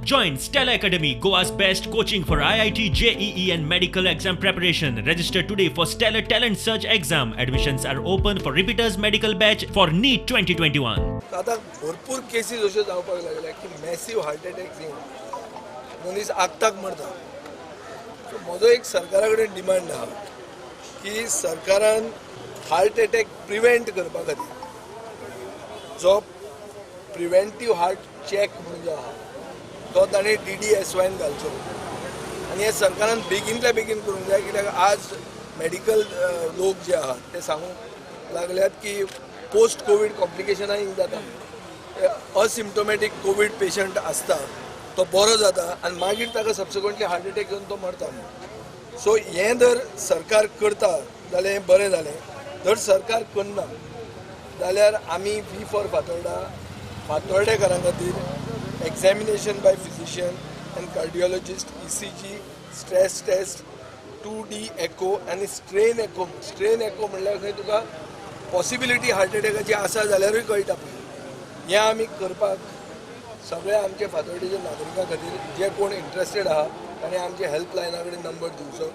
Join Stellar Academy, Goa's best coaching for IIT, JEE, and medical exam preparation. Register today for Stellar Talent Search exam. Admissions are open for repeaters medical batch for NEET 2021. आतां भरपूर cases अश्यो जावपाक लागल्या की मॅसीव heart attacks येवन मनीस आक्ताक मरता. सो म्हजो एक सरकारा कडेन डिमांड आहा की सरकारान हार्ट एटॅक प्रिवेंट करपा खातीर जो प्रिवेंटीव हार्ट चॅक म्हणून जो आहा तो ताणें डीडीएसवायन घालचो आनी हें सरकारान बेगीनल्या बेगीन करूंक जाय, कित्याक आज मेडिकल लोक जे आहात ते सांगूंक लागल्यात की पोस्ट कोवीड कॉम्प्लिकेशनां जाता. असिम्टोमॅटीक कोवीड पेशंट आसता, तो बरो जाता आनी मागीर ताका सबसिक्वंटली हार्ट एटॅक येवन तो मरता. सो हें जर सरकार करता जाल्यार हें बरें जालें. जर सरकार करना जाल्यार आमी we for Fatorda फातोर्डेकारां खातीर examination by physician and cardiologist, ECG, stress test, 2D echo आनी स्ट्रेन एको. स्ट्रेन एको म्हणल्यार खंय तुका पॉसिबिलिटी हार्ट एटॅकाची आसा जाल्यारूय कळटा पळय. हें आमी करपाक सगळ्या आमच्या फातोर्डेच्या नागरिकां खातीर जे कोण इंट्रस्टेड आहा ताणें आमच्या हेल्पलायना कडेन नंबर दिवचो.